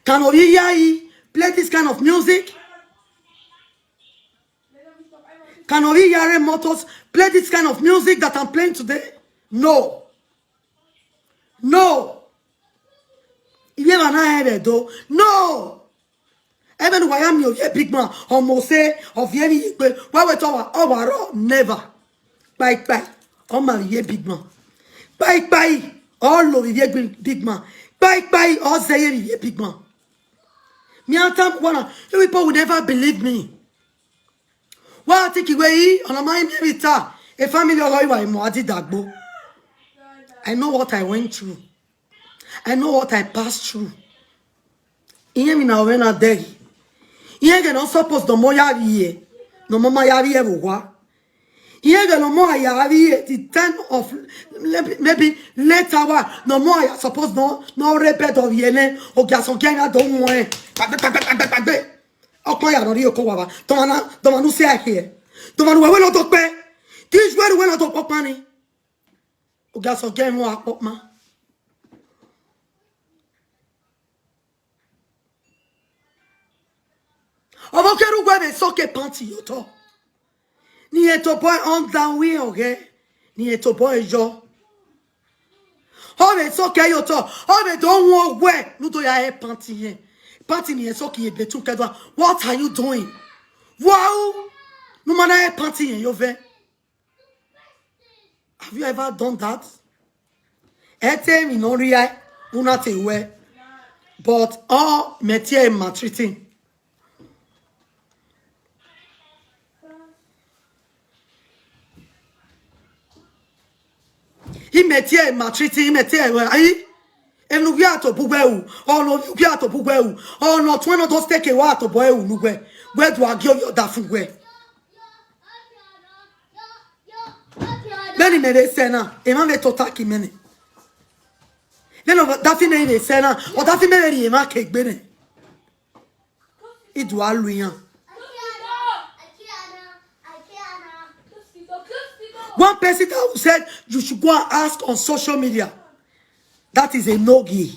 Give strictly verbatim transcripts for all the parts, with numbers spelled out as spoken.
Can Ovie Iyayi play this kind of music? Can Ovie Iyare Motors play this kind of music that I'm playing today? No. No. Ivbi emwa na rẹn vbe Ẹdo. No. Ẹmwẹ ne uwa ya miẹn ovbi Big Man, ọmọ ose, ọ viẹ emwi ye egbe, wa wẹ te ọ wa, ọ wa rrọọ, never. Kpaikpai, ọ ma vbe ivbi Big Man. Kpaikpai, ọ lo vbe ivbi Big Man. Kpaikpai, ọ zẹ ye vbe ivbi Big Man. Me, I tell you, you people will never believe me. Wa think wẹ i, ọna ma i miẹn vbe ta, e family ọghọ i wa i mu a di dagbo. I know what I went through. I know what I passed through. Iye emwi na ọmwẹ na dẹghe. Iye ẹghẹ ne ọ suppose ne ọmọ ya vbiẹ, ne ọmọ ma ya vbiẹ vbe owa. Iye ẹghẹ ne ọmọ ya vbiẹ the time of maybe late hour, ne ọmọ ya suppose ne ọ, ne ọ rre bed of yẹ nẹ, ogiasẹ ọgiẹn na do wọn ẹn. Kpagbe, kpagbe, kpagbe, kpagbe. Ọkpa ya nọ rhie oko wa va. Dọmwa na, dọmwa ne u si a khiẹ. Dọmwa ne uwẹ wẹ ne ọ do kpẹ. Te Israel wẹ ne ọ do kpọkpa ni. Ogiasẹ ọgiẹn mwẹ akpọkpa. Ọvbokherhu wẹ vbe sọke panti ye otọ. Ne irẹn tobọ underwear ọghẹ, ne irẹn tobọ yọ. Ọ vbe sọke ye otọ, ọ vbe do wọn wẹ ne u do ya he panti yẹn. Panti ne irẹn sọke ye bedroom kẹdua. What are you doing? Wa u, ne u ma na he panti yẹn ye ovẹn. Have you ever done that? Ẹ te emwi ne ọ rhie u na te wẹ, but ọ mẹ tie maltreating. I mẹ tie maltreating, I mẹ tie wẹ, ai, emwi ne u ghi a tobọ uwẹ ru, ọna ovbi u ghi a tobọ uwẹ ru, ọna ọtuẹn ne ọ do steke wa a tobọ ẹre ru ne uwẹ, wẹ do a gie ovbi ọdafẹn uwẹ. Vbene imẹ vbe sẹ na, emwa vbe tota ke imẹ nẹ. Vbene ọdafẹn imẹ vbe sẹ na, ọdafẹn imẹ vbe rhie emwa ke egbe nẹ. I do a lu iran. One person that said you should go and ask on social media. That is a no-go.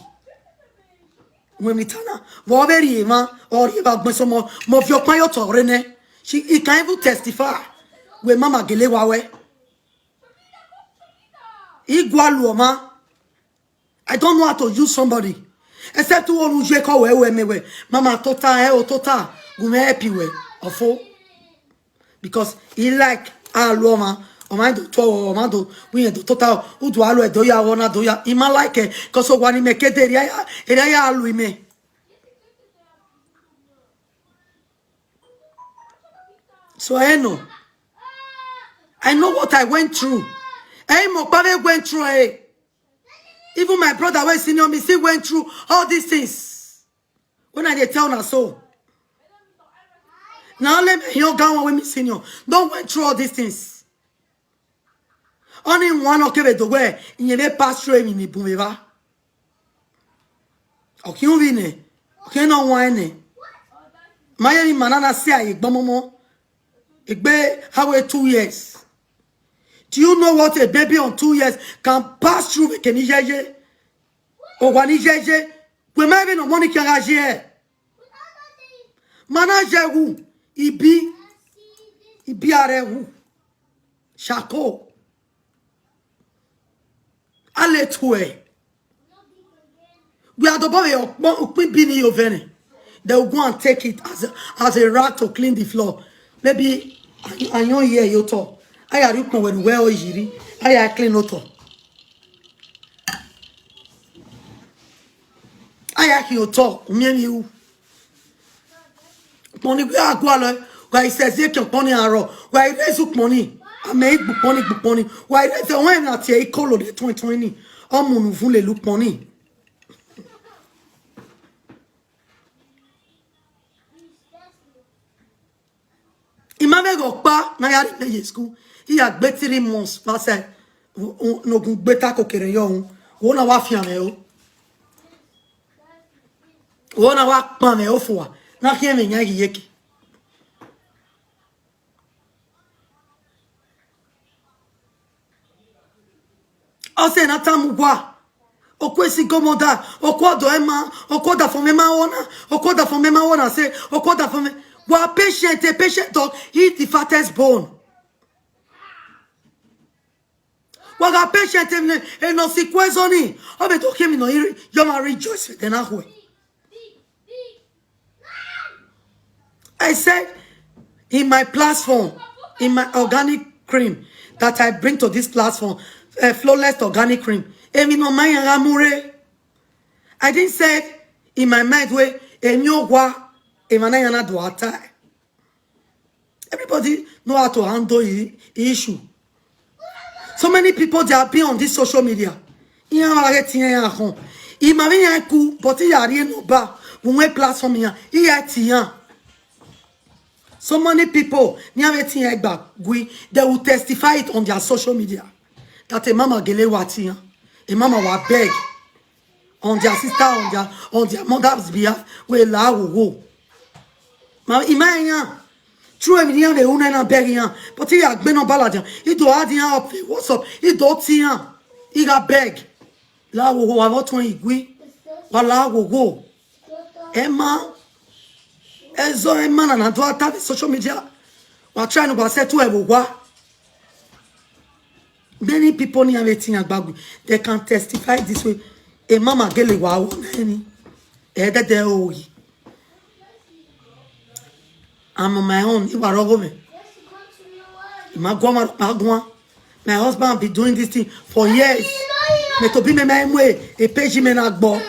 Wẹ mi ta na, vbe ọ vbe rhie emwa, ọ rhie evba ọgbẹn sọmọ, mẹ ovbi ọkpa ye otọ rre nẹ. She, he can even testify. Wẹ ma ma gele wa wẹ. I gua lu ọmwa. I don't know how to use somebody. Except wẹ unu ye kọ wẹ, wẹ mẹ wẹ, ma ma tota, ẹ o tota, gu mwẹ help wẹ, ọfo. Because he like a lu ọmwa, ọmwa do tuọ, ọmwa do, wẹ irẹn do tota, u do a lu ẹdẹ, ọ ya wọ na do ya. I ma like ẹ, because owa ne imẹ ke dee, erriọ ya, erriọ ya lu imẹ. So I know. I know what I went through. Ẹ i mẹ ọkpa vbe went through ẹ. Even my brother wey senior me still went through all these things. When I dey tell una so. Na only me young guy one wey me senior don went through all these things. Ọni wan nọ kevbe do wẹ, iyẹn vbe pass through emwi ni bun vbe evba. Ọ khian uvbi nẹ, ọ khian ne ọ wan nẹ. Ma ye emwi ima na na si a ye egbe ọmọmọ. Egbe, how a two years? Do you know what a baby on two years can pass through vbe eke ni yeye? Owa ni yeye, wẹ ma vbene ọmọ ni khian gha ye. Ma na ye wu, ibi, ibi a rre wu. Shako. A le tuẹ. We are the boy, ukpọn, ukpọn ibi ni ye ovẹn nẹ. They will go and take it as a, as a rag to clean the floor. Maybe ayọn ye ye otọ. A ya rhie ukpọn wẹ ne uwẹ ọ yiri. A ya clean otọ. A ya khian otọ, u miẹn emwi ru. Ukpọn ni wẹ a gualọ, wa i sẹ ẹziẹn ke ukpọn ni arọ, wa i rẹzẹ ukpọn ni, amẹ i gbe ukpọn ni, gbe ukpọn ni, wa i rẹzẹ ọnrẹn na tie ikolo ne tuẹn tuẹn ni, ọ mu ne uvun lele ukpọn ni. I ma vbe ghe ọkpa ne a ya rhie mẹ ye school, I ya gbe three months vbe asẹ ne ogun gbe ta kokere yọ ru, wo na wa fian mwẹ ro. Wo na wa kpan mwẹ ofua, na khian mwẹ yan ghi yeke. Ọ sẹ ne a tama uwa, Oku esi go mother, oku ọdọ ẹma, oku ọdafọn mwẹ ma wọ na, oku ọdafọn mwẹ ma wọ na sẹ, oku ọdafọn mwẹ. Wa patient, a patient dog eat the fattest bone. Wa gha patient, emwi ne, emwi ne ọ si ku ẹzọ ni, ọ vbe do khian emwi ne ọ i re, you ma rejoice vbe ẹdẹ na khuẹ. I said, in my platform, in my organic cream that I bring to this platform, uh, flawless organic cream, emwi ne ọ ma iran gha mu rre. I didn't say in my mind wẹ emwi owa, emwa na iran na do a ta. Everybody know how to handle i- issue. So many people they have been on this social media. Iran wa ghe tiẹn iran khọn. I ma vbe iran ku, but I ya rhie nọmba vbe uwẹ platform iran. I ya tie iran. So many people, ne iran vbe tie iran gba gui, they will testify it on their social media that a mama gele wa tie iran. A mama wa beg on their sister, on their, on their mother's behalf, wẹ la wowo. Ma, I ma iran. True, emwi ne iran vbe ru na na beg iran. But I ya gbe nọmba ladian. I do add iran up vbe WhatsApp. I do tie iran. I gha beg. La wowo, wa vbe tuẹn igui. Wa la wowo. Ẹma, ẹzọ ẹma na na do a ta vbe social media. Wa try ne wa settle ẹvbo owa. Many people ni a vbe tian gbagbe, they can testify this way. A mama gele wa wo na ni. Ẹdẹdẹ oyi. I'm on my own. I wa rọgho mwẹ. I ma guan, ma guan. My husband be doing this thing for years. Mẹ tobọ imẹ ma mu e page mẹ na gbọ.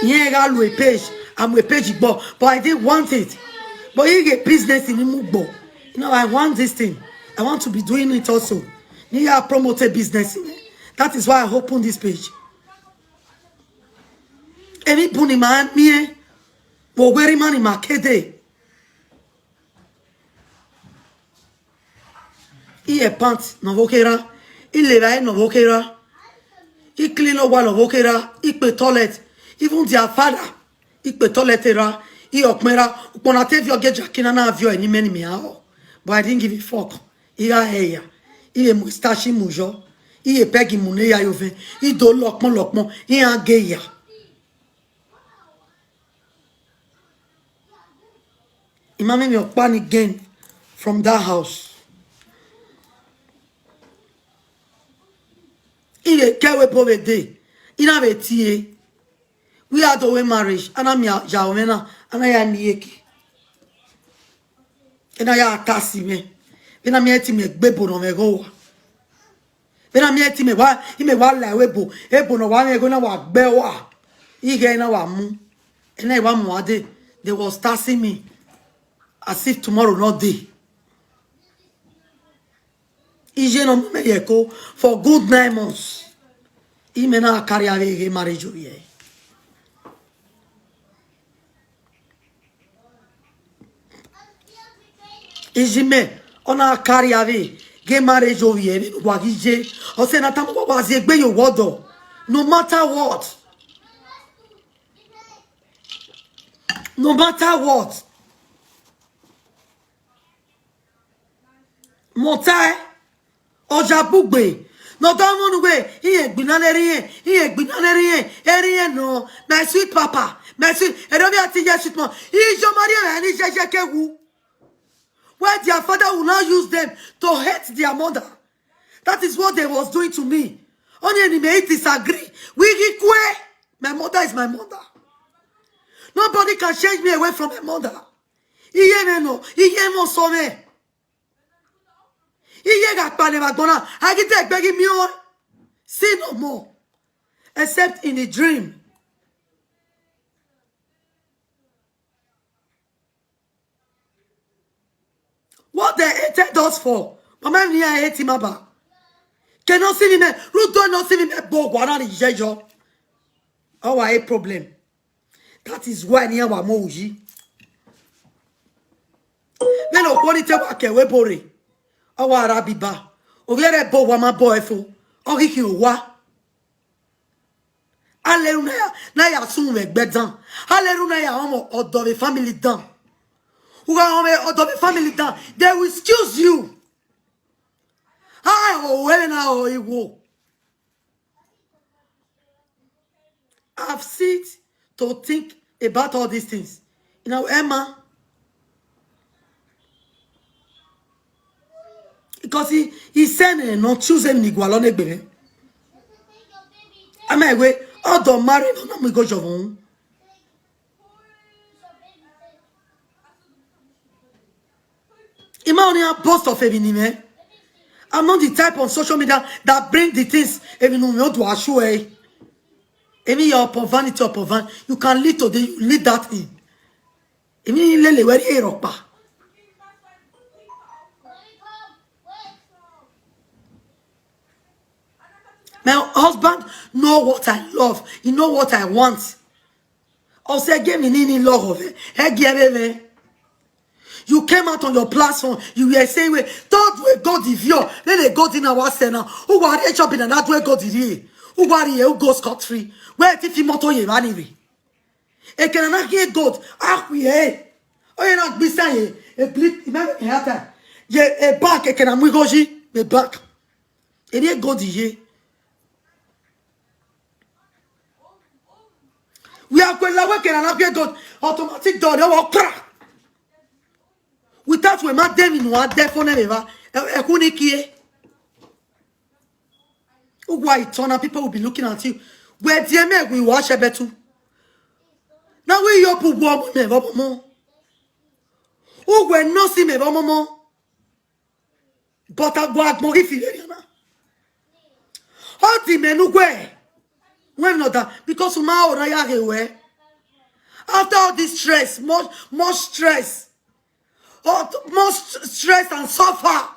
Iran gha lu e page, a mu e page gbọ. But I didn't want it. But I ghe business ni mu gbọ. You know, I want this thing. I want to be doing it also. Ne I ya promote a business. That is why I open this page. Emwi bun ni ma miẹn, vbe owerriẹ ima ni ma kede. I ye pant ne ọ vbe okherha, I le evbare ne ọ vbe okherha, I clean owa ne ọ vbe okherha, I kpe toilet, even their father, I kpe toilet erha, I ye ọkpẹn erha, ukpọn na te viọ gie Jackie na na viọ ẹre ne imẹ ne imẹ a họ. But I didn't give a fuck. I gha hẹ ya, I vbe mu starch mu yọ, I ye bag mu ne ya ye ovẹn, I do lọkpọn lọkpọn, iran ge ya. I ma miẹn emwi ọkpa ni gain from that house. I vbe ke ẹvbo ebo vbe dee, I na vbe tie. We are doing marriage, a na miẹn ya mwẹ na, a na ya miẹn iyeke. I na ya ta si mwẹ. Vbene a miẹn te imẹ gbe ebo ne ọ mwẹ ghe owa. Vbene a miẹn te imẹ wa, imẹ wa la ẹvbo ebo, ebo ne ọ wa mwẹ ghe na wa gbe owa. I ghe na wa mu. Ena I wa mu a dee, they was taxing me as if tomorrow no dey. Iye ne ọ mu mẹ ye ẹko for good nine months. Imẹ na carry avbe ghe marriage ovbi ẹre. Iye mẹ, ọ na carry avbe ghe marriage ovbi ẹre vbene uwa ghi ye. Ọ sẹ ne a tama uwa, wa zie egbe ye owa ọdọ. No matter what. No matter what. Mọtae, ọ ya bugbe. Ne ọ da ọmọ nu wẹ, irẹn gbinna ne ẹre irẹn, irẹn gbinna ne ẹre irẹn, ẹre irẹn nọ. My sweet papa, my sweet, ẹdẹ ovbi a te ye sweet mom. Iye ọmọ rhie ẹmwẹ ne iye iye ke wu. Where their father will now use them to hate their mother. That is what they was doing to me. Only enemy I disagree. We equal. My mother is my mother. Nobody can change me away from my mother. Iye mwẹ nọ, iye mwẹ ọsọ mwẹ. Iye gha kpalẹ vbe agbọn na, a ghi te egbe ghi miẹn ọẹn. See no more. Except in the dream. What they hated us for? Mama, me, I hate him, Abba. Cannot see me, Rudo, not see me, bo, guana, jejo. Our a problem. That is why ni wa mo uyi. Me no kwoni te wa ke we bore. Our Arabiba. Oviere bo wa ma bo efo. Oghi khin owa. Hallelujah. Na ya sun vbe egbe dan. Hallelujah. Ya ọmọ ọdọ vbe family dan. Uga ọmọ ọdọ vbe family dan. They will excuse you. Ai, o were na o iwo. I've sit to think about all these things. You know, Emma, because he, he said, eh, no choose him ni gualọ ne gbere. Ama we, all the marry no na mu go jovun. Ima only a post of emwi ni mwẹ. I'm not the type on social media that bring the things. Emwi ne u do a show, eh. Emwi ya upon vanity upon van. You can lead today, you lead that thing. Emwi lele wẹ rhie rhọkpa. My husband know what I love. He know what I want. Ọ sẹ gie emwi ni ni lọghọ vbe, ẹ gie ẹvbe mwẹ. You came out on your platform, you were saying, "Wẹ, te ọ do egodi viọ, vbene egodi na wa sẹ na, u wa rhie chop na, na do egodi rhie, u wa rhie, u go scot free, wẹ te fi moto ye evba ni rre." Ekena na khian gold, a khuiẹ, ọ ye na gbe isan ye, e bli, imẹ vbe ya ta, ye e bank, ekena mu igho yi, vbe bank. Eni egodi ye. Wẹ a kue la wẹ kere na biẹ gold, automatic door, ọ wọ kra. Without wẹ ma de emwi ne uwa de fo nẹ vbe evba, ẹ, ẹkhu ni kie. Uwa itọ na, people will be looking at you. Wẹ die mẹ wẹ uwa shẹ bẹtu. Na wẹ yọ bu wọ mu mẹ vbe ọmọmọ. Uwẹ nọ si mẹ vbe ọmọmọ. But a gua agbọn ghi fi vberriọ na. Ọ di mẹ ne uwẹ. Wẹ nọ da, because u ma ro na ya ghe wẹ. After all this stress, much, much stress, all th-, much stress and suffer,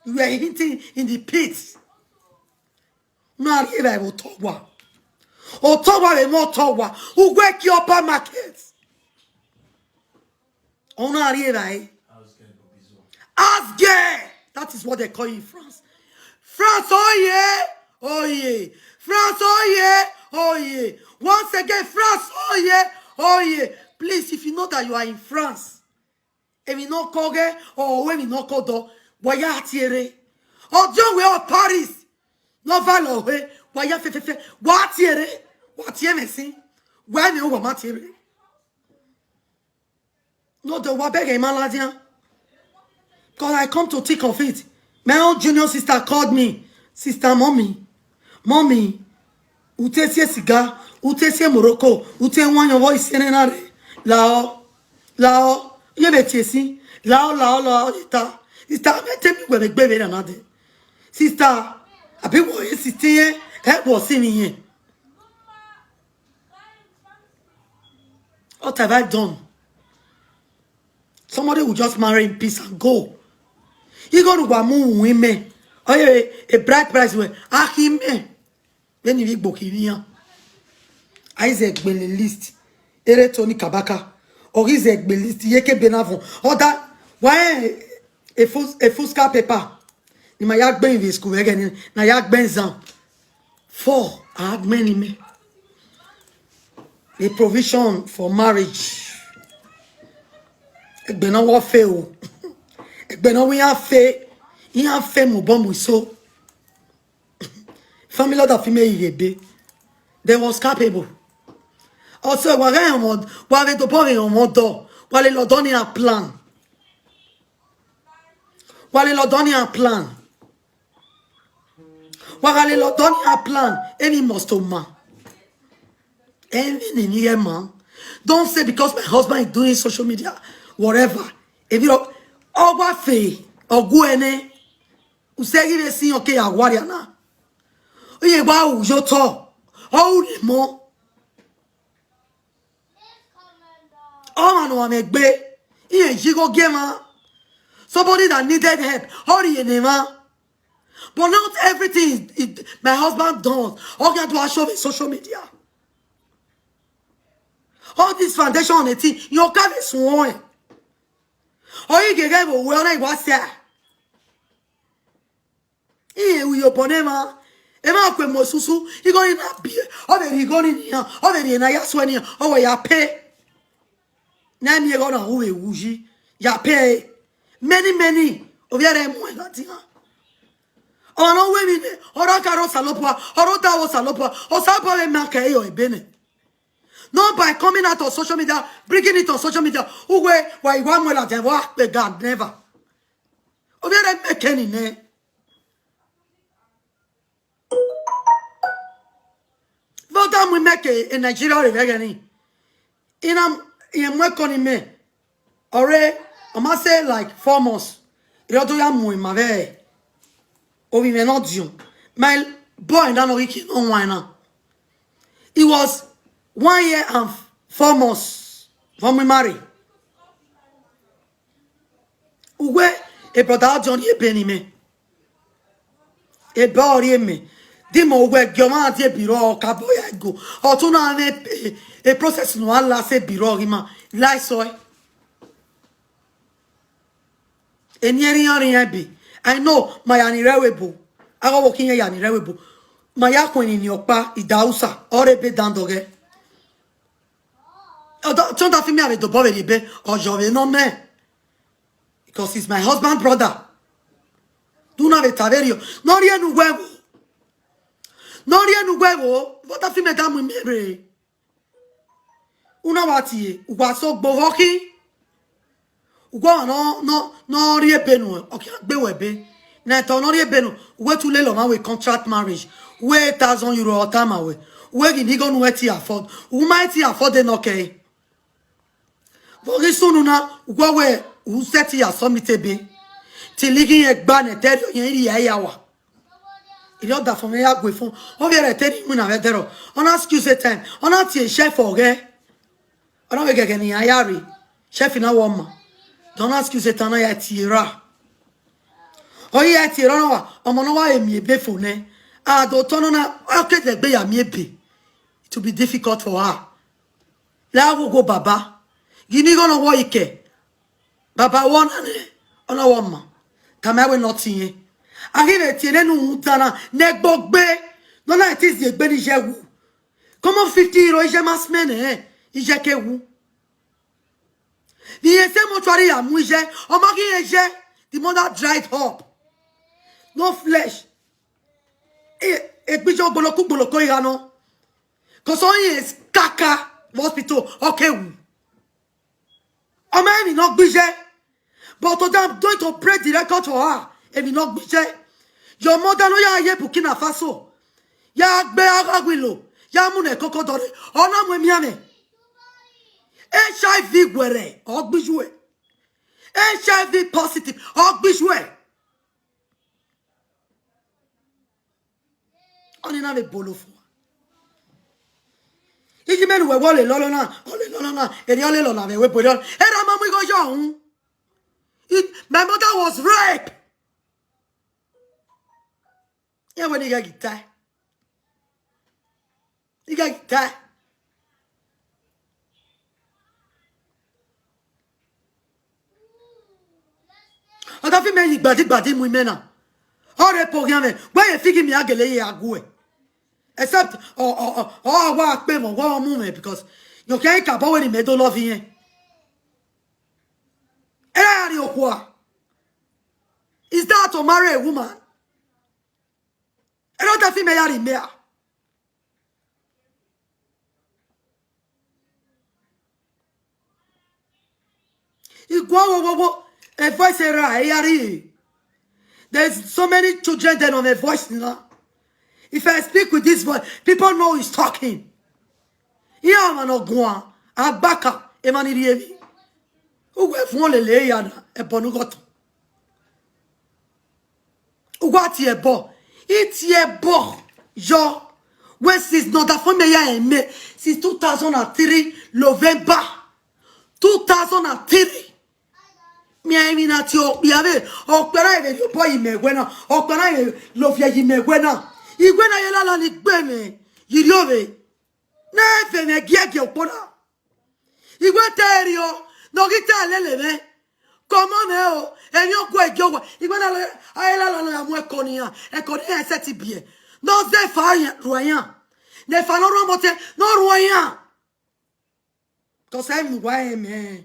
you were hinting in the pit. Na rhie evbare vbe otọ owa. Otọ owa vbe emọ otọ owa. Uwẹ ki upper market. Ọ na rhie evbare. House girl. That is what they call you in France. France, oye, oye. France, oye, oye. Once again, France, oye, oye. Please, if you know that you are in France, emwi ne ọ kọ ghe, ọ ru emwi ne ọ kọ dọ, wa ya tie rre. Ọdiọn wẹ ọ Paris, ne ọ va lọ he, wa ya fẹfẹfẹ, wa tie rre, wa tie mwẹ sin, wa emwi wa ma tie rre. No, the wa bẹghe ima ladian. Because I come to think of it. My own junior sister called me, "Sister, mommy, mommy, u te sie siga, u te sie Morocco, u te wan yan vbọ isi ẹnẹ na rre. Lao, lao, ye vbe tie sin. Lao, lao, lao, sister." Sister, me te mi wẹ vbe gbe vbe na na de. Sister, abi wọ ye sixteen yẹn, ẹ wọ si mi yẹn. What have I done? Somebody will just marry in peace and go. Igho ne uwa mu uhunmwu imẹ. Ọ ye a bright price wẹ, a khin imẹ. Vbene ivbi igbo khin ivbi iran. A i zẹ gbele list. Ere Tony Kabaka. Ọ ghi zẹ gbe list ye ke ebe na vọn. Ọ da, wa rẹn e fus-, e Fusca paper. Ne ima ya gbe vbe school vbe ẹghẹ ni, ne a ya gbe exam. For a gbẹn ne imẹ. The provision for marriage. Egbe na wọ fe o. Egbe na wẹ iran fe, iran fe mu obọ mu iso. Family order fi mẹ ghi ebe. They was capable. Also, wa gha ẹmwẹ, wa vbe dobọ vbe ẹmwẹ ọdọ, wa lele ọdọ ni a plan. Wa lele ọdọ ni a plan. Wa gha lele ọdọ ni a plan, any must to ma. Any ni ni ghẹ ma. Don't say because my husband is doing social media, whatever. If you, ọ wa fe, ọ gu ẹnẹ. U sẹ ghi vbe sin ọke ya guarria na. Iye wa ru ye otọ, ọ ru rre emọ. Ọmwa ne ọ mwẹ gbe, iye yi igho gie emwa. Somebody that needed help, ọ rhie ne emwa. But not everything is, is my husband does. Ọ khian do a show vbe social media. All this foundation on a thing, you can't be sworn. Ọ i ghe ghẹ vbe owẹ, ọ na i wa sẹ. Iye ru ye obọ ne emwa, emwa ku emu esusu, igho ni na biẹ, ọ vbe rhie igho ni nian, ọ vbe rhie ne a ya suẹ nian, ọ wẹ ya pay. Na miẹn igho na ru vbe wu yi, ya pay. Many, many, ovbi ẹre mu ẹn ladian. Ọmwa ne ọ ru emwi nẹ, ọ ra ka rre Osanobua, ọ rre odaro Osanobua, Osanobua vbe ma kẹ ẹre ebe nẹ. Not by coming out on social media, bringing it on social media. Uwẹ, wa, I wa mu ladian, wa kpe ga, never. Ovbi ẹre mẹ kẹ ni nẹ. Vbe ọ da mu imẹ ke e Nigeria rre vbe ẹghẹ nii. I na, irẹn mu ẹko ne imẹ, ọre, ọ ma sẹ like four months, erriọ do ya mu ima vbe ovbi mwẹ ne ọ diọn. My boy na ne ọ ghi kie ne ọ wan na. It was one year and four months vbe ọ mu ima rre. Uwẹ, e brother ọ diọn rhie ebe ne imẹ. Ebe ọ rhie mẹ. Di mẹ uwẹ gie ọmwa die ebi rrọọ, ọ ka bọ ya ego. Ọ tọn na mwẹ e, e process ne uwa la sẹ ebi rrọọ ghi ma. La ẹsọe. Eni erriọ rhian ebe. I know, ma ya ni rre ẹvbo ebo. Aghọghọ khin ya ni rre ẹvbo ebo. Ma ya khuẹn ni ọkpa, Idausa, ọ rre ebe dandọghẹ. Ọda, te ọ da fi mẹ a vbe dobọ vbe rhie ebe, ọ yọ vbe nọ mẹ. Because he's my husband brother. Do na vbe ta vberriọ. Ne ọ rhie ne uwẹ vbo. Ne ọ rhie ne uwẹ vbo. Vbe ọ da fi mẹ da mu imẹ rre. Una wa tie, uwa sẹ ogboghọ khin. Uwa nọ, nọ, nọ rhie ebe nuẹn, ọ khian gbe wẹ ebe. Na ẹto nọ rhie ebe nuẹn, uwẹ tu lele ọmwa wẹ contract marriage. Wẹ thousand euro ọ tama wẹ. Uwẹ ghi ni igho ne uwẹ te afford. U ma te afford nọ kẹre. Vbe ọ ghi sunu na, uwẹ wẹ u sẹtin ya submit ebe. Till I ghi rẹn gba ne ẹtẹ rriọ, irẹn rhie ya wa. Erriọ ọdafẹn mwẹ ya gue fun. Ọ vbe rẹn te ne iwinna vbe ẹdẹrọ. Ọ na excuse time. Ọ na tie chef ọghẹ. Ọ na vbe ghẹghẹ ne iran ya rre. Chef na wẹ ọ ma. Then ọ na excuse time, ọ na ya tie ra. Ọ ya tie ra, ọ na wa, ọmọ ne ọ wa re miẹn ebe fo nẹ. A do tọn nọ na, ọ ke dẹ egbe ya miẹn ebe. It will be difficult for her. La wo go baba. Ghi ni igho ne ọ wọ ikẹ. Baba wọ na nẹ, ọ na wọ ma. Tama wẹ ne ọ tie. A ghi vbe tie nene uhunmwu dan na, ne ẹgbogbe, ne ọ na te zi egbe ni ye wu. Come on, fifty euro, iye ma smẹ nẹ, iye ke wu. Vbe irẹn sẹ mortuary ya mu iye, ọ ma ghi rẹn iye, the mother dried up. No flesh. E, egbije ogboloko, ogboloko igha nọ. Cause ọ rẹn kaka vbe hospital, ọ ke wu. Ọ ma emwi ne ọ gbe iye. But today I'm going to break the record for her. Emwi ne ọ gbe iye. Your mother ne ọ ya ye Burkina Faso. Ya gbe agha wilo. Ya mu ne koko dọre. Ọ na mu emianmwẹ. H I V wẹrẹ, ọ gbe iye. H I V positive, ọ gbe iye. Ọni na vbe bolo fua. Iji mẹ ne uwẹ wẹ ọ lele ọlọ na, ọ lele ọlọ na, erriọ ọ lele ọna vbe ẹvbo ebo, erriọ, erha ma mu igho yọ uhunmwu. It, my mother was rape. Iran wẹ ne I ghẹ ghi tae. I ghẹ ghi tae. Ọ da fi mẹ yi gbadigbadi mu imẹ na. Ọ rhe po khian mwẹ, wẹ ye figi mẹ a gele ye a guẹ. Except ọ, ọ, ọ, ọ wa kpe mwẹ, ọ wa mu mwẹ because you can't kabọ wẹ ne imẹ do love irẹn. Ẹ ra rhie okhuo a? Is that to marry a woman? Ẹ ra da fi mẹ ya rhie imẹ a? Igua wo wo wo, a voice era, a yari. There's so many children that on a voice now. If I speak with this voice, people know he's talking. Iran ọmwa ne ọ guan, agbaka, emwa ni rhie emwi. Uwẹ vuọn lele ya na, ẹbọ ne u ghọtọ. Uwa tie ẹbọ, I tie ẹbọ yọ. Wẹ since ne ọdafẹn mẹ ya rẹn mẹ, since two thousand and three November, two thousand and three. Mẹ emwi na tie okpia vbe, okpia na vbe rhie obọ yi mẹ wẹ na, okpia na vbe loviẹ yi mẹ wẹ na. Iwẹ na ye lala ni gbe mwẹ, yi rhie ovbe. Ne ẹ vẹ mwẹ giẹgiẹ okpo na. Iwẹ te rriọ, ne ọ ghi ta lele mwẹ. Kọmọ mwẹ o, emwi ọgua gie owa. Iwẹ na lele, a lele lala ya mu ẹko ne iran, ẹko ne iran sẹtin biẹ. Ne ọ zẹ efa ruẹ iran. Ne efa ne ọ rhuan ọmọtẹn, ne ọ rhuan iran. Because ẹ mu uwa rẹn mẹ.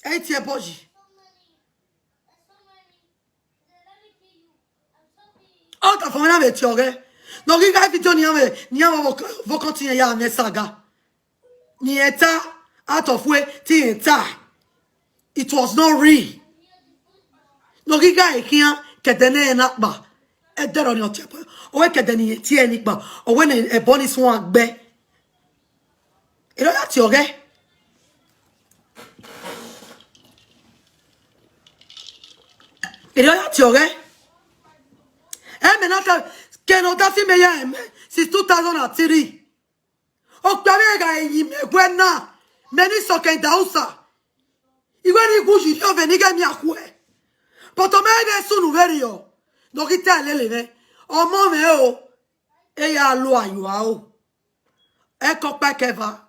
Ẹ i tie ẹbọ yi. Ọdafẹn na vbe tie ọghẹ. Ne ọ ghi gha video ne iran vbe, ne iran vbe vbe content ya mwẹ saga. Ne irẹn ta, out of way, te irẹn ta. It was not real. Ne ọ ghi gha khian, ke ẹdẹ ne ẹre na kpa. Ẹdẹ rọ ni ọ tie ẹbọ. Ọ wẹ ke ẹdẹ ne irẹn tie ẹre ni kpa. Ọ wẹ ne ẹbọ ni suẹn agbẹ. Erriọ ya tie ọghẹ. Erriọ ya tie ọghẹ. Ẹmwẹ na ta, ke ne ọ da fi mẹ ya ẹmwẹ since two thousand and three. Okpia vbe gha yi mẹ wẹ na, mẹ ni sọkẹn da usa. Iwẹ ni gu yi ọvẹ ni ghẹ miẹn akhuẹ. But ọ mẹ vbe sunu vberriọ, ne ọ ghi ta lele mwẹ. Ọmọ mwẹ o, e ya lo ayua o. Ẹkẹ ọkpa ẹkẹ eva,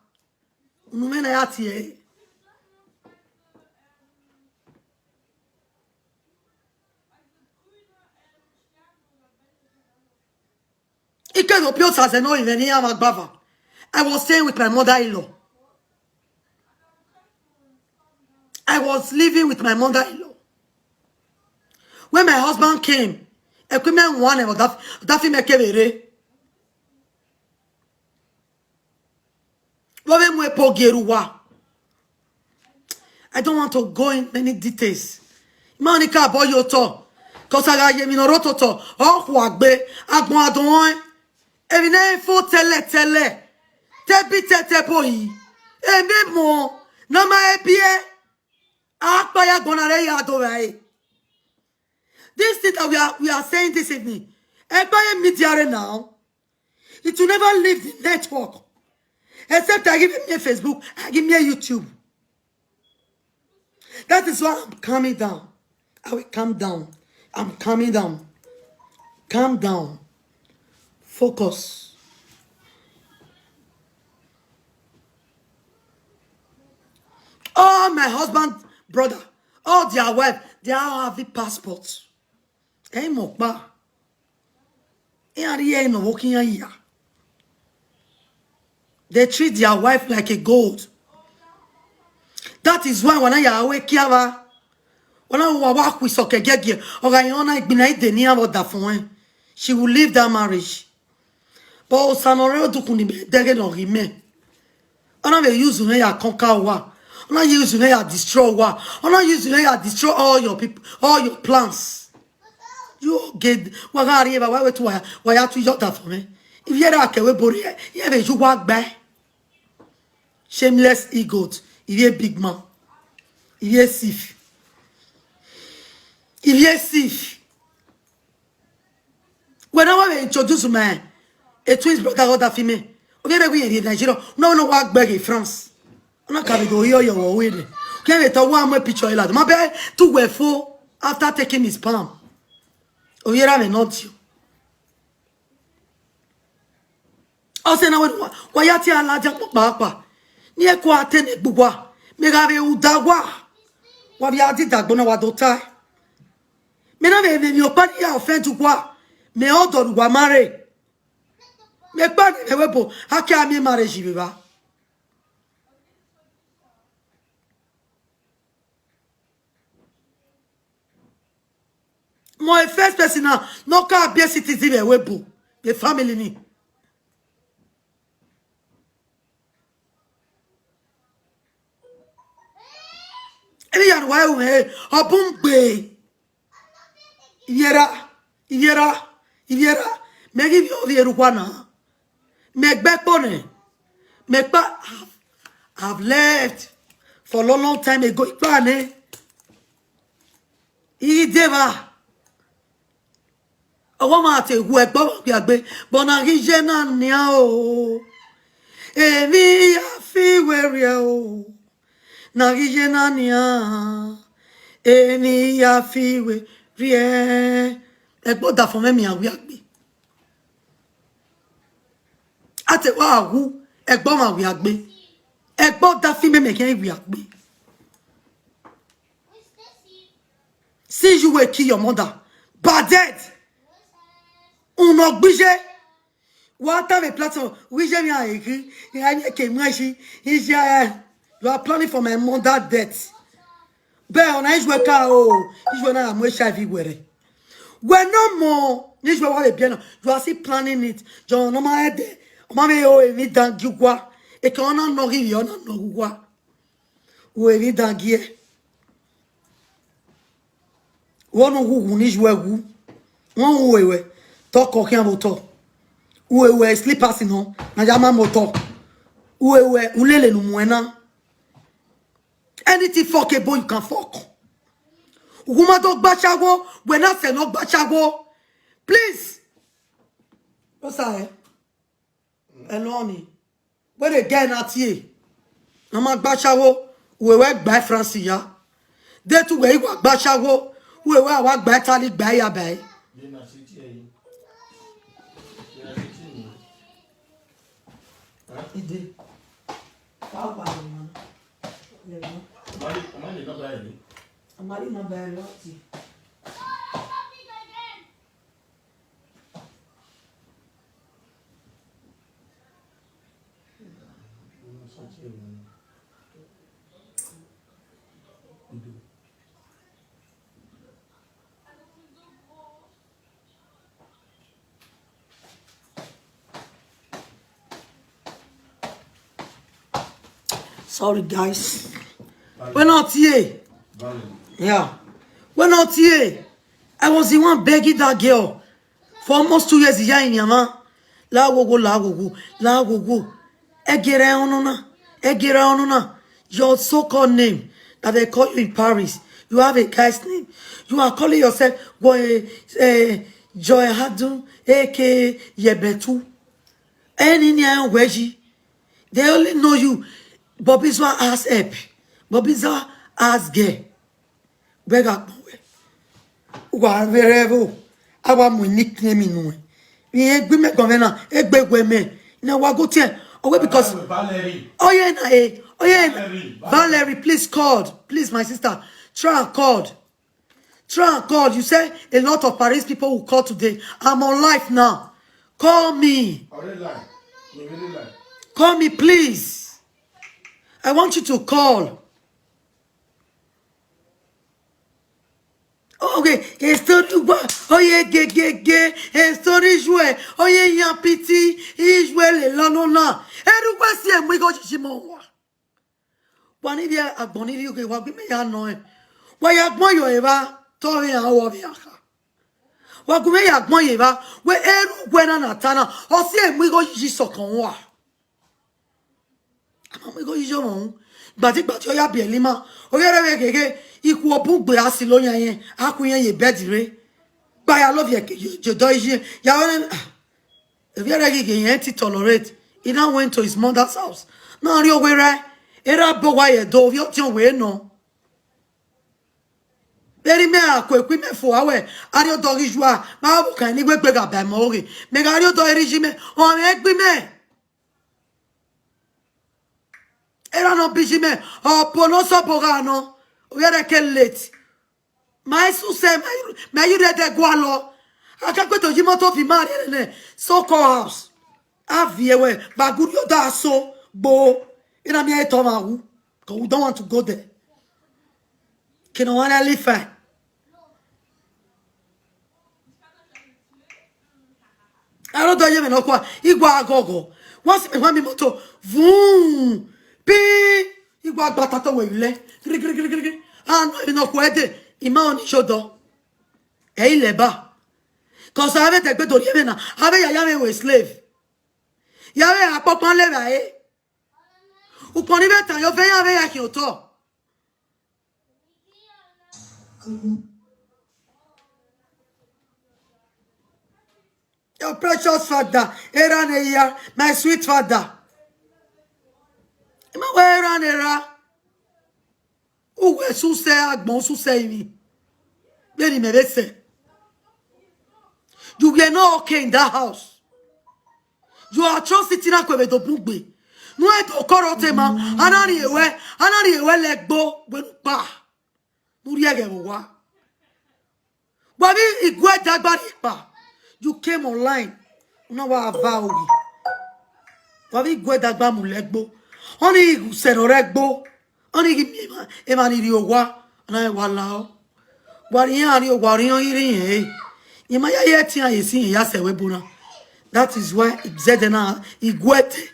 unu mwẹ na ya tie ẹre. Ike do pio sase no even iran ma gbava. I was staying with my mother-in-law. I was living with my mother-in-law. When my husband came, equipment one of that that film kevere. Vbọ vbe mu epo gie rre uwa? I don't want to go in many details. Ima ni ka bọ ye otọ, cause a gha ye emwi ne ọ rre ototọ, ọ khua gbe, agbọn a do rẹn. Emwi ne ẹ i fo tẹlẹtẹlẹ, te bi tẹtẹ bo yi. Emwi emọ ne a ma he biẹ, a kpa ya agbọn na rre ya do vbe ẹre. This thing that we are we are saying this evening, ẹgbẹ ye media rre now. It will never leave the network. Except I give me a Facebook, I give me a YouTube. That is why I'm calming down. I will calm down. I'm calming down. Calm down. Focus. All my husband brother, all their wife, they all have the passport. Ẹ i mọ ọkpa. Iran rhie ẹre ne ọvbokhan iran ya. They treat their wife like a gold. That is why wa na ya ru ekia vba. Wa na wa wa khu isọkẹ giẹgiẹ. Ọ gha rẹn ọna egbinna ide ne iran vbe ọdafẹn ọnrẹn. She will leave that marriage. But Osa ne ọ rre odukhunmwu ni mẹ dẹghe ne ọ ghi mẹ. Ọ na vbe use mwẹ ya conquer uwa. Ọ na use mwẹ ya destroy uwa. Ọ na use mwẹ ya destroy all your people, all your plans. You get wa gha rrie evba, wa wẹ te wa, wa ya tu iyọ da fo mwẹ. Ivbi erha kẹ wẹ ebo rhie, iran vbe ye uwa gbae. Shameless idiot, ivbi big man. Ivbi thief. Ivbi thief. Wẹ na wa vbe introduce my a twins brother other female. Ovbi ẹre wẹ irẹn rrie Nigeria. No, no, wa gbe ghe France. Ọ na ka vbe do yo yo wo wẹ rre. Ke vbe ta wa mu picture la. Ma be tu wẹ fo after taking his sperm. Ovbi ẹre mwẹ nọ dio. Ọ sẹ na wẹ wa, wa ya tie aladian kpakpa kpa. Ne ẹ kua te ne egbe uwa. Mẹ gha vbe ru da uwa. Wa vbe a di dagbo na wa do tae. Mẹ na vbe vbe emwi ọkpa ni ya offend uwa, mẹ ọdọ ne uwa ma rre. Mẹ kpa ni mẹ wẹ bo, a ke a miẹn marriage vbe evba. My first person na, ne ọ ka biẹ citizen vbe ẹvbo ebo, vbe family ni. Emwi hia ne uwa ru mwẹ, ọ bun gbe. Ivbi erha, ivbi erha, ivbi erha, mẹ ghi vbe ovbi erha uwa na. Mẹ gbe ẹkpo nẹ, mẹ kpa, I've left for long, long time ago, ikpa nẹ. I de evba. Ọwọ ma te wu ẹgbẹ ọmwa wiagbe, but na ghi ye na nian o. Emwi ya fi werriẹ o. Na ghi ye na nian. Emwi ya fi werriẹ. Ẹgbẹ ọdafẹn mwẹ mian wiagbe. A te wa wu ẹgbẹ ọmwa wiagbe. Ẹgbẹ ọdafẹn mwẹ mẹ khian wiagbe. See you will kill your mother. Bad dead. Unu gbe iye. Wa ta vbe platform, wẹ iye mẹ a ghi, I ke mu ẹshi, iye, you are planning for my mother death. Bẹ ọna iye ka o, iye na mu H I V wẹrẹ. Wẹ ne ọmọ ne iye uwa vbe biẹ na, you are still planning it. Jọ ne ọ ma rẹn dẹ, ọ ma vbe ro emwi dangiẹ uwa. Eke ọ na nọ ghi vbiẹ, ọ na nọ ghe uwa. Ro emwi dangiẹ. Wẹ ne u ghughu ne iye uwa wu. Wẹ u ru ewẹ, te ọkọ khian vbe otọ. U ru ewẹ slippers nọ, ne a ya ma mu otọ. U ru ewẹ, u lele ne u muẹn na. Anything fuckable you can fuck. Uwu ma do gba ashawo, wẹ na sẹ ne ọ gba ashawo. Please. Rosa, eh? Ẹlọ ni. Wẹ de gẹ na tie. Na ma gba ashawo, uwẹ wẹ gba France ya. De tu wẹ i wa gba ashawo, uwẹ wẹ a wa gba Italy gba ya ba ẹre. Ide. Wa wa ni ma. Amali, Amali nọmba ẹre ni. Amali nọmba ẹre lọ tie. Sorry, guys. We're not here. Yeah. We're not here. I was the one begging that girl for almost two years. Iya inyama. La wowo, la wowo, la wowo. Egere ọnọna. Egere ọnọna. Your so-called name that they call you in Paris. You have a guy's name. You are calling yourself Joy, uh, Joy Hadun, A K A Yebetu. Any near Weji. They only know you. Bobby Zwa has help. Bobby Zwa has girl. Wẹ gha gbọn wẹ. Wa vbe rẹ vbo. A wa mu nickname nuẹn. Vbe irẹn gbe mẹ gọmwẹ na, egbe wẹ mẹ. Na wa go tiẹ. Ọ wẹ because Valerie. Oh yeah, na, eh. Oh yeah, Valerie, Valerie. Valerie, please call. Please, my sister. Try and call. Try and call. You say a lot of Paris people will call today. I'm on live now. Call me. Already live. You really live. Call me, please. I want you to call. Okay, history wa, oye gegege, history jue, oye yan piti, ijue le lọnọ na. Erugbe si emu igho shishi mọ wa. Wa ni vbe agbọn ni rhie oghe, wa gu mẹ ya nọ ẹn. Wa ya gbọn yọ evba, te ọ vbe iran ọvbokhan. Wa gu mẹ ya gbọn ye evba, wẹ erugbe na na ta na, ọ si emu igho yi sọkọn ua. A ma mu igho yi ọmọ ru. Gbadigbadi ọ ya biẹ ẹre ima, ọ ya rẹvẹ gheghe, ikhuo bun gbe a si lo yan yẹn, a khu irẹn ye bed rre. Gba ya love ye, ye, ye dọ yi, ya wẹ, ah, Evbiẹrẹ ghi ghe irẹn ti tolerate, he now went to his mother's house. Na rrie owerra, erha bọ owa ye do, ovbi ọtiọnwẹ nọ. Vbene imẹ a ku eku imẹ fua wẹ, a rrie odọ ghi yua, ma vbe kan ni wegbe gha ba ẹmwẹ ọghe. Mẹ gha rrie odọ erha iye mẹ, ọ mwẹ egbe imẹ. Erha ne ọ biẹ iye mẹ, ọ po ne ọ sẹ obọ gha nọ, ovbi ẹre ke late. Ma i suse, ma i, ma i rre ẹdẹ gualọ. A ka kpe to yi imoto fi ima rrie nene so-called house. A viẹ wẹ, ba gu rrie odọ aso gbo. I na miẹn etọ mwa wu. 'Cause we don't want to go there. Kene ọmwa na live fine. Aro do ye mẹ nọkhua, igua aghọghọ. Wa si mẹ wa mi moto, vun, pi, igua gba tato wẹ ilẹ. Giri, giri, giri, giri, giri. A nọ emwi nọkhua ẹdẹ, ima ọni shodọ. Ẹ i lẹ ba. 'Cause avbe ẹdẹgbe do rhie mwẹ na, avbe ya ya mwẹ wẹ slave. Ya vbe akpọkpan levba ẹre. Ukpọn ni vbe tan yọ vẹ ya vbe ya khian otọ. Your precious father, erha ne ya, my sweet father. Ima wẹ erha ne erha. Uwẹ suse agbọn, suse ivbi. Vbene imẹ vbe sẹ. You were not okay in that house. Your atrocity na kue vbe do bun gbe. Nu e do kọrọ te ma, a na rhie wẹ, a na rhie wẹ lẹgbo, wẹ nu kpa. Ne u rhie ẹghẹ vbe owa. Wa vbe iguẹ dagba rhie kpa. You came online. U na wa va oghi. Wa vbe iguẹ dagba mu lẹgbo. Ọni ghi sẹ ne ọ rre ẹgbo. Ọni ghi miẹn emwa, emwa ni rrie owa. Ọ na wa lao. Wa rhie iran rrie owa, ọ rhie iran ghi rhie irẹn re. Ye ma ya ye ẹtin a ye si ya sẹ ẹvbo ebo na. That is why I zẹdẹ na, I guẹdẹ,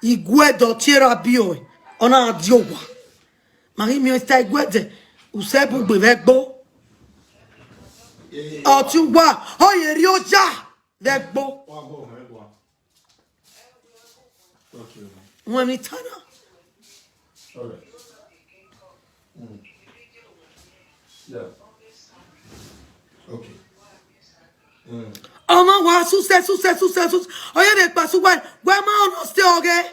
I guẹdẹ ọ tie ra biẹ ọe, ọ na die owa. Ma ghi miẹn ta I guẹdẹ, usẹ bun gbe vbe ẹgbo. Ọ tie uwa, ọ ye rri oja vbe ẹgbo. Okay. When we turn up. All right. Mm. Yeah. Okay. Mm. Ọmọ wa susẹ, susẹ, susẹ, susẹ. Ọ ye vbe kpa su wẹ, wẹ ma ọ nọ ste ọghẹ.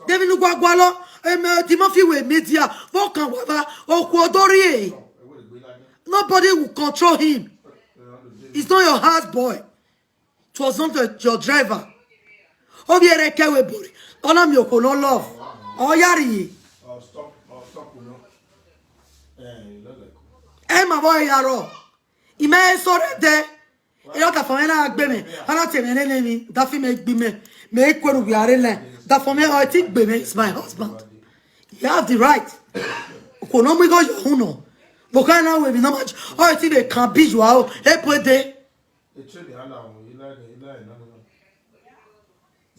David Lugwagwalọ, em, eh, the mafia with media. Vbọ kan wa va, okhuo do rrie. Nobody will control him. He's not your house boy. It was not your, your driver. Ovbi ẹre kẹ wẹ bori. Ọ na miẹn okhuo ne ọ love. Ọ ya rrie. Ẹ ma vbe ya rrọọ. I ma sẹ ọre dẹ. Erriọ ọdafẹn mwẹ na gbe mwẹ. A na tie mwẹ nene emwi. Dafẹn mwẹ gbe mwẹ. Mẹ i kuẹrhu vbe a rre lẹ. Ọdafẹn mwẹ ọ ti gbe mwẹ. Is my husband. You have the right. Okhuo ne ọ mu igho ye uhunmwu nọ. Vbe okhuo na wẹ emwi ne ọ ma, ọ ti vbe kan bi yu aro. E pue dee. Eche ne a na wọn, I like, I like none of them.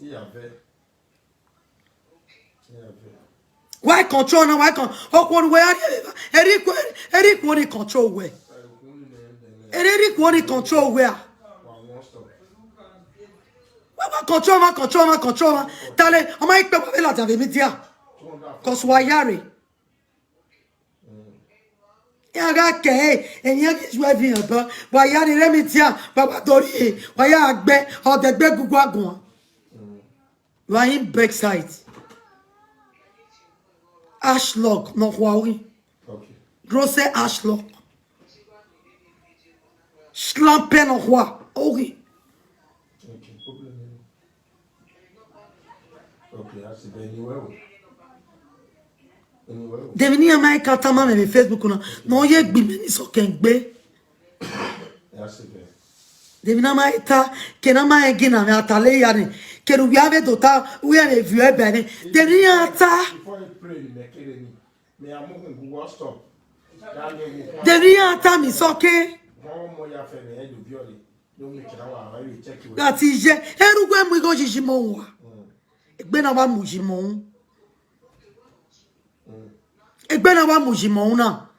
Iye avẹ. Iye avẹ. Why control na? Why con-, okhuo ne uwẹ ya rhie vbe eva? Eri ikhuo, eri ikhuo ni control wẹ. Eri, eri ikhuo ni control wẹ a. Wa wọn stop. Wa, wa control ma, control ma, control ma. Tale, ọ ma ikpe wa vbe ladian vbe media. Cause wa ya rre. Iran gha kẹ ẹre, emwi iran ghi yu ẹre viọ obọ, wa ya rhie media, wa wa do rhie, wa ya gbe, ọ dẹgbe gugu aguan. You are in backside. Ashlock, nọkhua oghi. Okay. Rose Ashlock. Slampe nọkhua oghi. Okay, problem. Okay, a si bẹ ni wẹ o. Ni wẹ o. Devin iran ma ka tama mwẹ vbe Facebook na, ne ọ ye gbe imẹ ni sọkẹn gbe. A si bẹ. Devin na ma ta, ke na ma ẹgin na mwẹ a ta le ya ni. Ke ru wia vbe do ta, u ya vbe viọ ẹbẹ ni. Devin iran ta. Before I pray, me kere ni. Me a mu gun gu wa stop. Devin iran ta mi sọkẹn. Wọn mọ ya fẹ me ẹdun biọle. Gha ti ye, erhughe mu igho yi yi mọ uwa. Egbe na wa mu yi mọ un. Egbe na wa mu yi mọ un na.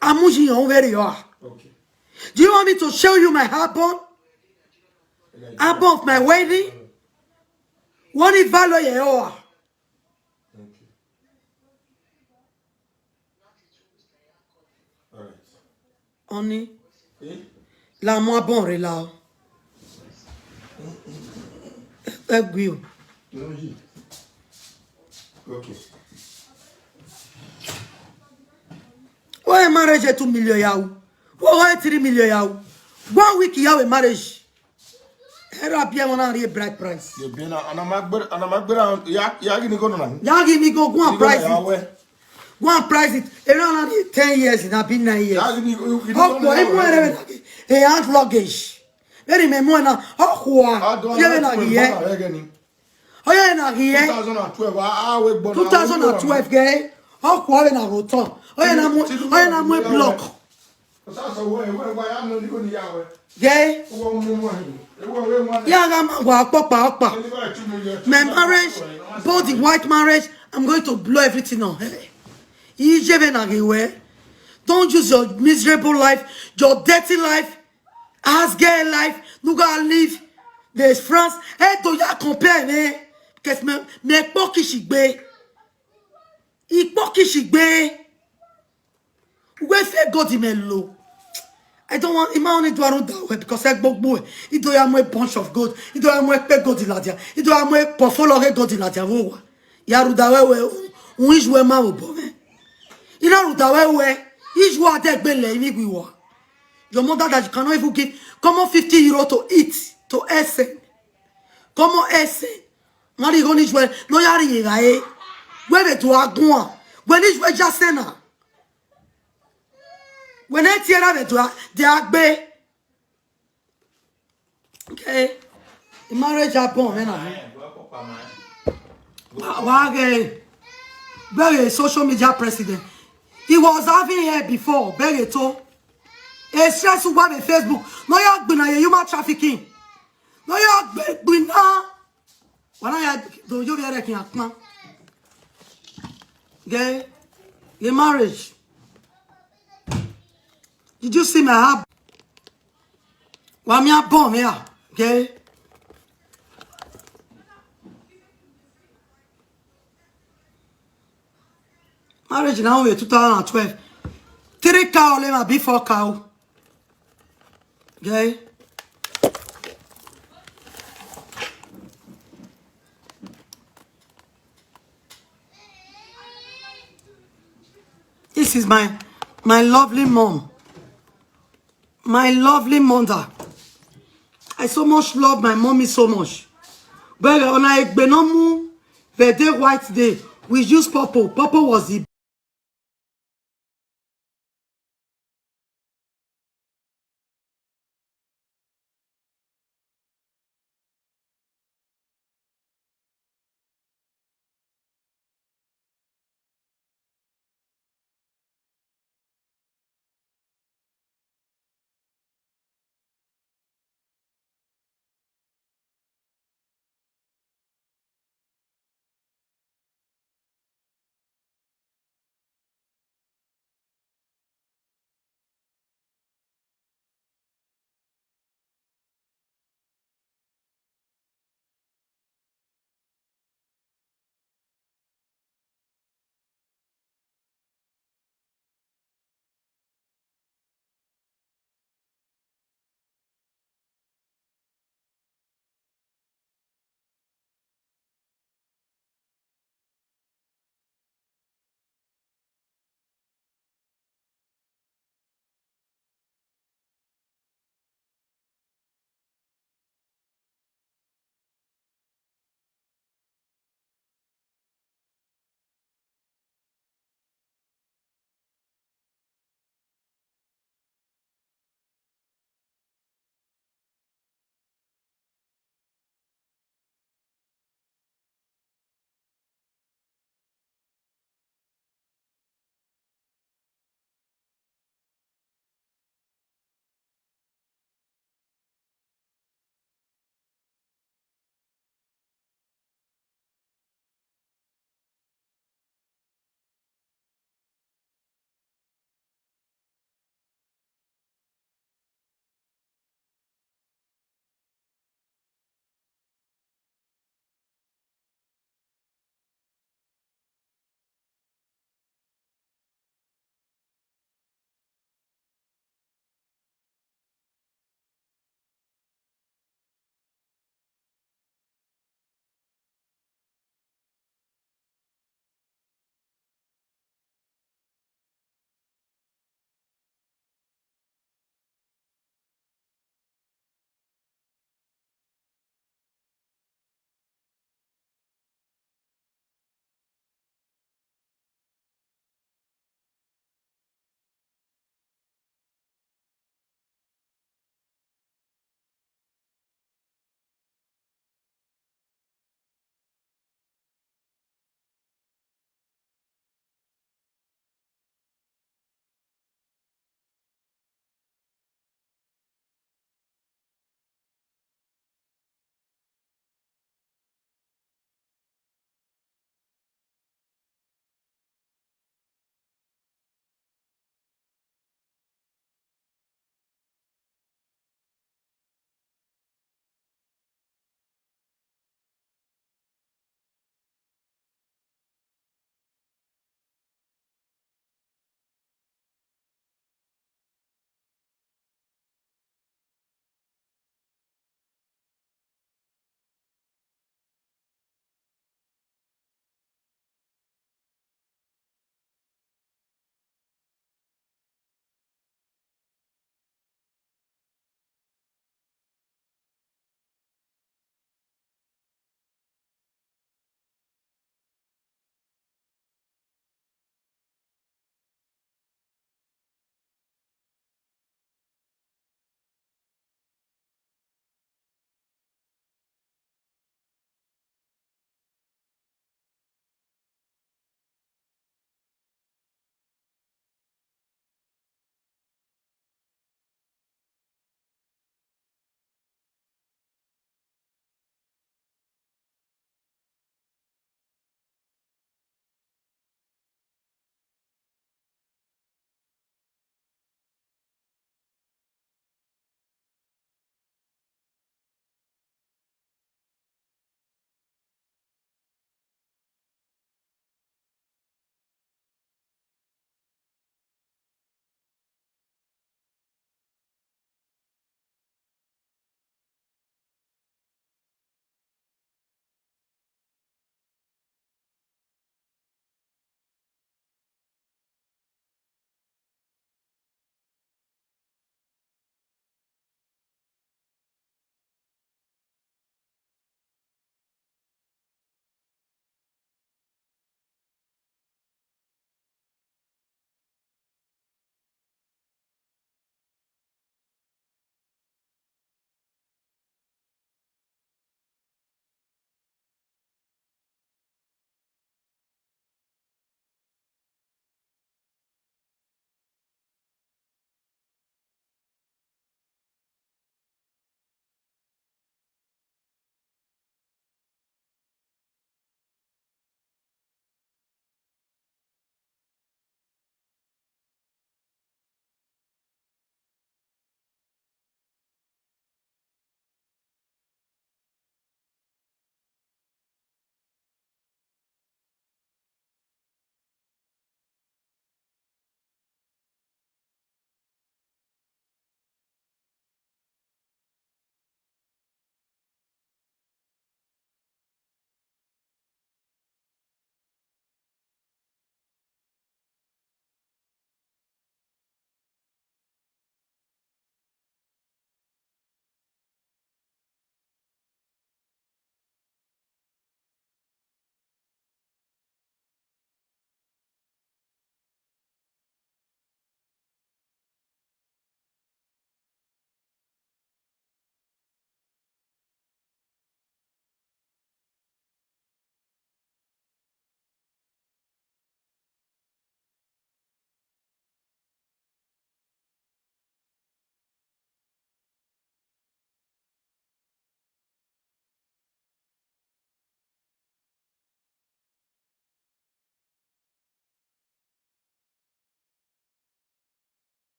A mu yi yan un vberriọ a. Okay. Do you want me to show you my album? Album of my wedding? Wọ́n ní value yẹn ọ a. Okay. All right. Ọni. Eh? La mu abọ rre la o. Ẹ gui o. Okay. Wẹ marriage two million ya o. Wẹ three million ya o. One week ya wẹ marriage. Erha biẹ mwẹ na rhie bride price. Ye bien na, ana ma gbere, ana ma gbere, ya, ya ghi ni go nọ na. Ya ghi ni go, go and price it. Go and price it. Erha na rhie ten years, na be nine years. Ya ghi ni, you, you don't know. Ọkpọ, emu ẹre vbe na ghe. A hand luggage. Vbene imẹ mu ẹna, ọ khua. Ye vbe na ghi ye. Ọ ye na ghi ye. Two thousand and twelve, a, a we gbọ na. Two thousand and twelve ghe. Ọ khua vbe na rho otọ. Ọ ye na mu, ọ ye na mu block. Ghe. Ya gha ma wa ọkpọkpa ọkpa. My marriage, both the white marriage, I'm going to blow everything on her. Iye vbe na ghe wẹ. Don't use your miserable life, your dirty life, ass girl life, nuga live. There's France. Ẹ do ya compare me. Because me, me kpọki shigbe. I kpọki shigbe. Wẹ fe gold mẹ lo. I don't want, I ma only do around that way because I gbogbo. I do ya mu a bunch of gold. I do ya mu a pe gold ladian. I do ya mu a portfolio gold ladian. Wo wa. Ya ruda wẹ wẹ, un iju ma wo bo me. I na ruda wẹ wẹ, iju adegbe lẹ imi gui wa. Your mother that you cannot even give common fifty euro to eat, to ese. Common ese. Nga ri igho ni iju, no ya ri gha e. Wẹ vbe do aguan. Wẹ ni iju ya sẹ na. Wẹ ne tie ra vbe do a, de agbe. Okay. The marriage album, man. Wa, wa ghe, very social media president. He was having hair before, very tall. Stress uwa vbe Facebook. Ne ọ ya gbinna ye human trafficking. Ne ọ ya gbe gbinna. Wa na ya do yo vbe ẹrẹkhin akpan. Ghe, ghe marriage. Did you see my heart? Wa miẹn abọ mwẹ a? Ghe. Marriage na hu vbe two thousand twelve. Three cow le ma be four cow. Okay. This is my, my lovely mom. My lovely mother. I so much love my mommy so much. But on a egbe no mu, the day white day, we use purple. Purple was the